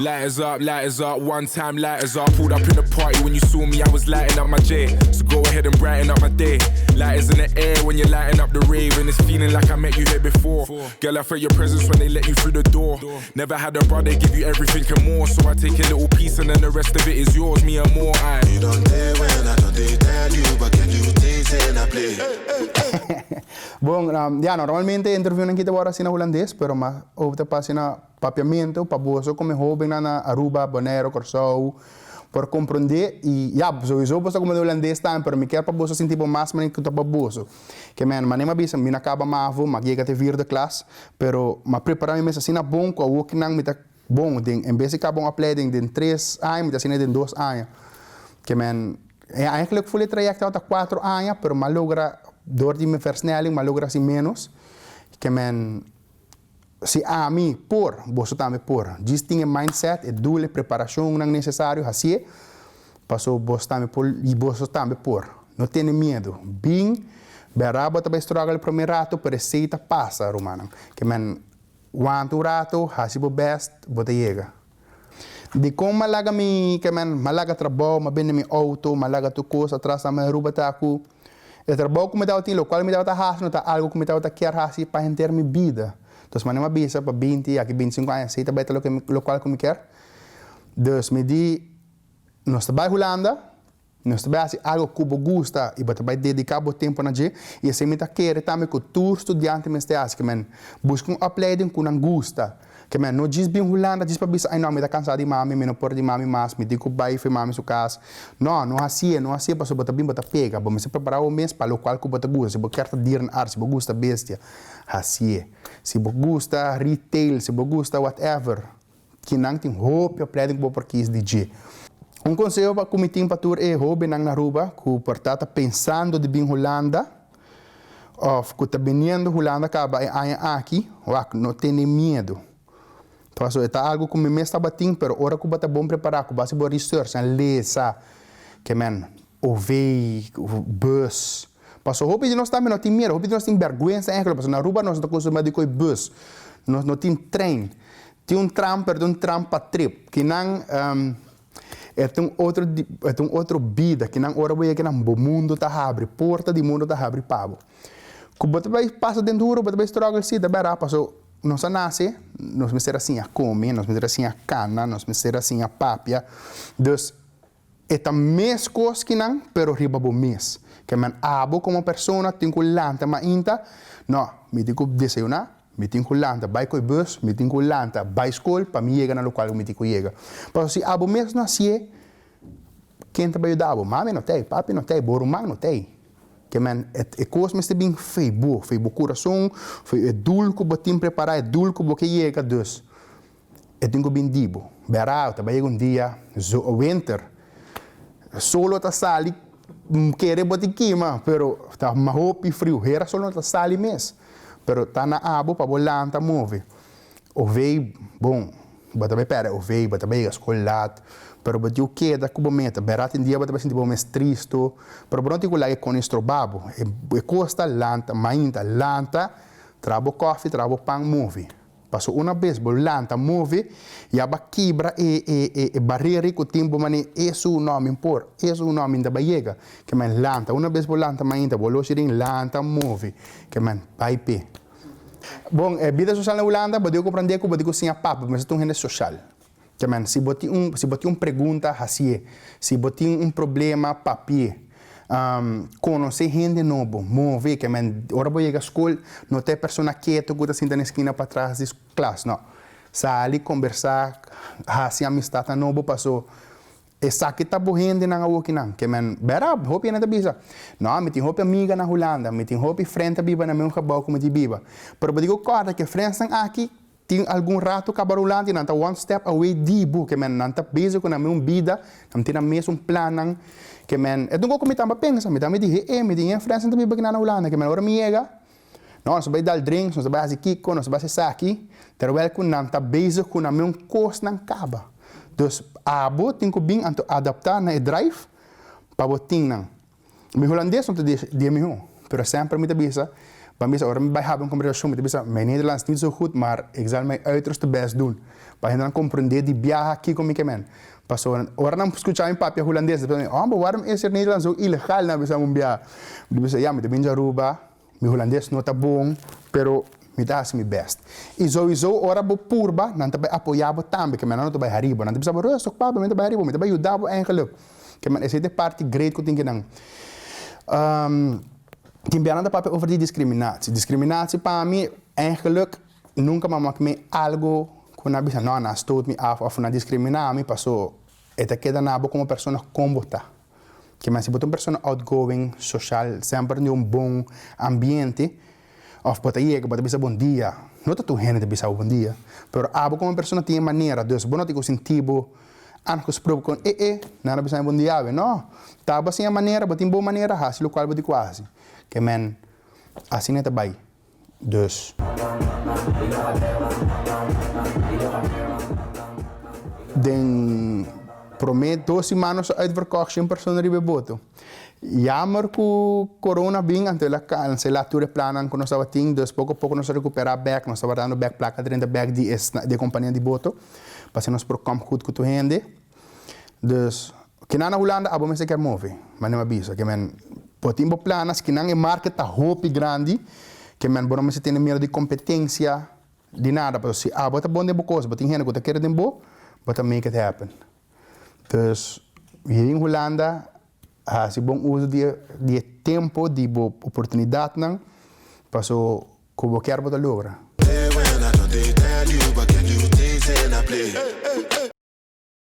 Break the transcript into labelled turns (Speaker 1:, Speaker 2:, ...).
Speaker 1: Lighters up, lighters up, one time lighters up. Pulled up in the party when you saw me, I was lighting up my J. So go ahead and brighten up my day. Lighters in the air when you're lighting up the rave, and it's feeling like I met you here before. Girl, I felt your presence when they let you through the door. Never had a brother give you everything and more, so I take a little piece and then the rest of it is yours, me and more. I
Speaker 2: You don't tell when I don't they tell you, but can you taste and I play?
Speaker 3: Bon, ja, normalmente interview nan kita word na hulandes, pero m'a opta pa na papiamento, pa boso komo hoben na Aruba, Bonaire, Kòrsou, por komprondé i ja, sowieso boso komo hulandes tambe, pero mi ke pa boso sinti mas manera ku ta pa boso. Ke men, manera m'a bisa, mi no a kaba mavo, m'a yega te vierde klas, pero m'a prepará mi mes asina bon, ku awor nan mi ta bon, den, en bes di kaba un opleiding den 3 aña, mi ta hasié den 2 aña. Ke men, eigenlijk volle traject ta 4 aña, pero m'a logra, door di mi versnelling, m'a logra asina menos. Ke men, si ami por, boso tambe por. Djis tin e mindset, e doel, e preparashon nan nesesario, asina, paso boso tambe por, i boso tambe por. No tene miedu. Bin, berá bo ta bai struggle promé ratu, pero esei ta pasa, ruman. Ke men, wanta un ratu, hasi bo best, bo ta yega. Di kon m'a laga mi, ke men, m'a laga trabou, m'a bende mi outo, m'a laga tur kos atras na Aruba ta ku e trabou ku mi tabatin, lo kual mi tabata hasi, no ta algu ku mi tabata kier hasi pa henter mi bida. Dus manera m'a bisa pa 20, aki 25 aña, esei ta bai ta lo kual ku mi kier. Dus mi di, nos ta bai Hulanda, nos ta bai hasi algu ku bo gusta i bo ta bai dediká bo tempu na dje, i esei mi ta kere tambe ku tur studiante mester hasi, ke men buska un opleiding ku nan gusta. Ke men no djis bin Hulanda djis pa bisa, "Ai no, mi ta kansá di mami, mi no por di mami mas, mi tin ku bai fi mami su kas." No, no hasié, no hasié, pasobra bo ta bin bo ta pega. Bo mester prepará bo mes pa lokual ku bo ta gusta. Si bo kier ta dierenarts, si bo gusta bestia, hasié. Si bo gusta retail, si bo gusta whatever, kinan tin hopi opleiding ku bo por kies di dje. Un konseho pa ku mi tin pa tur e hóbennan na Aruba ku por ta ta pensando di bin Hulanda òf ku ta biniendo Hulanda kaba e aña aki, wak, no tene miedu. Pasobra e ta algu ku mi mes tabatin, pero ora ku bo ta bon prepará, ku bo hasi bo research en lesa, ke men, OV, bus. Pasobra hopi di nos tambe no tin miedu, hopi di nos tin bèrgwensa eigenlijk, pasobra na Aruba nos no ta kustumbrá di koi bus, nos no tin trein. Tin un tram, pero ta un tram pa trip. Kinan e ta un otro, e ta un otro bida. Kinan ora bo yega kinan bo mundu ta habri, porta di mundu ta habri pa bo. Ku bo ta bai pasa den duru, bo ta bai struggle, si, ta bèrdat, pasobra nos a nase, nos mester a siña kome, nos mester a siña kana, nos mester a siña papia. Dus e ta mes kos kinan, pero riba bo mes. Ke men abo komo persona tin ku lanta mainta, no, mi tin ku desayuná, mi tin ku lanta bai ku e bus, mi tin ku lanta bai skol pa mi yega na lokual ku mi tin ku yega. Pasobra si abo mes no hasié, ken ta bai yuda bo? Mami no t'ei, papi no t'ei, bo ruman no t'ei. Ke men e kos mester bin fei bo, fei bo kurason, fei e doel ku bo tin prepará, e doel ku bo ke yega. Dus e tin ku bin di bo. Bèrá, ta bai yega un dia, zo winter, solo ta sali, kere bo tin kima, pero ta hopi friu, hera solo no ta sali mes, pero ta na abo pa bo lanta move. OV, bon, bo ta bai pèrdè OV, bo ta bai yega skol lat, pero bo tin ku keda ku bo meta. Bèrdat tin dia bo ta bai sinti bo mes tristu, pero bo no tin ku laga e kos stroba bo. E kos ta lanta mainta, lanta, traha bo kòfi, traha bo pan, move. Paso una bes bo lanta move, ya bo a kibra e e e barera ku tin bo manera esun no mi por, esun no mi ta bai yega. Ke men lanta, una bes bo lanta mainta, bo los rin lanta move, ke men bai p'e. Bon, e bida sosial na Hulanda, bo debe komprendé ku bo tin ku siña papia, bo mester ta un hende sosial. Ke men, si bo tin un, si bo tin un pregunta, hasié. Si bo tin un problema, papi'é. Konosé hende nobo, move. Ke men, ora bo yega skol, no ta e persona ketu ku ta sinta na e skina patras di klas, no. Sali, kombersá, hasi amistatnan nobo paso esaki ta bo hendenan awokinan. Ke men, bèra, hopi hende ta bisa, No, mi tin hopi amiga na Hulanda, mi tin hopi frènt ta biba na mesun gebou ku mi tin biba. Pero bo tin ku kòrda ku e frèntsnan aki tin algun ratu kaba Hulanda i nan ta one step away di bo. Ke men, nan ta bezig ku nan mesun bida, nan tin nan mesun plannan. Ke men, e ta un kos ku mi tambe a pensa, mi tambe di, he, mi tin e frèntsnan ta biba akinan na Hulanda. Ke men, ora mi yega, no, nos ta bai dal drinks, nos ta bai hasi kiko, nos ta bai hasi esaki, terwijl ku nan ta bezig ku nan mesun kosnan kaba. Dus abo tin ku bin anto adaptá na e drive pa bo tin nan. Mi hulandes no ta di e mihó, pero semper mi ta bisa, Pa mi ora mi bai habri un kombersashon, mi ta bisa, "Mijn Nederlands niet zo goed, maar ik zal mijn uiterste best doen." Pa hendenan komprondé di biaha kiko mi ke men. Pasobra ora nan skucha mi papia hulandes, nan ta bisa, "Oh, maar waarom is er Nederlands zo ilegaal?" Nan bisa un biaha. Mi ta bisa, "Ya, mi ta bin di Aruba, mi hulandes no ta bon, pero mi ta hasi mi best." I sowieso ora bo purba, nan ta bai apoyá bo tambe, ke men nan no ta bai hari bo. Nan ta bisa bo, "Rustig papia, mi ta bai hari bo, mi ta bai yuda bo eigenlijk." Ke men esei ta e parti great ku tin kinan. Tin biaha nan ta papia over di discriminatie. Discriminatie pa mi eigenlijk nunca m'a mak mi algo ku nan a bisa, "No, nan a stoot mi af of nan a discriminá mi," paso e ta keda na bo komo persona kon bo ta. Ke men si bo ta un persona outgoing, social, semper den un bon ambiente, of bo ta yega bo ta bisa bon dia, no ta tur hende ta bisa bo bon dia, pero abo komo persona tin e manera, dus bo no tin ku sinti bo aangesproken kon e e nan a bisa mi bon dia awe, no, ta bo sin e manera, bo tin bon manera, hasi lokual bo tin ku hasi. Ke men asina e ta bai. Dus. Den prome dos siman nos a uitverkocht shen persona riba e boto. Jammer ku corona bin anto el a cancela tur e plannan ku nos tabatin, dus poko poko nos a recupera bek, nos tabata dando bek placa drenta bek di e compania di boto pa asina nos por kom goed ku tur hende. Dus kinan na Hulanda abo mester kier move, mane mi a bisa ke men bo tin bo planan, kinan e market ta hopi grandi ke men bo no mester tene miedo di competencia di nada, pasobra si abo ta bon den bo cos, bo tin hende ku ta kere den bo, bo ta make it happen. Dus hier in Hulanda hasi bon uso di di e tempo di bo oportunidadnan paso ku bo kier bo ta logra.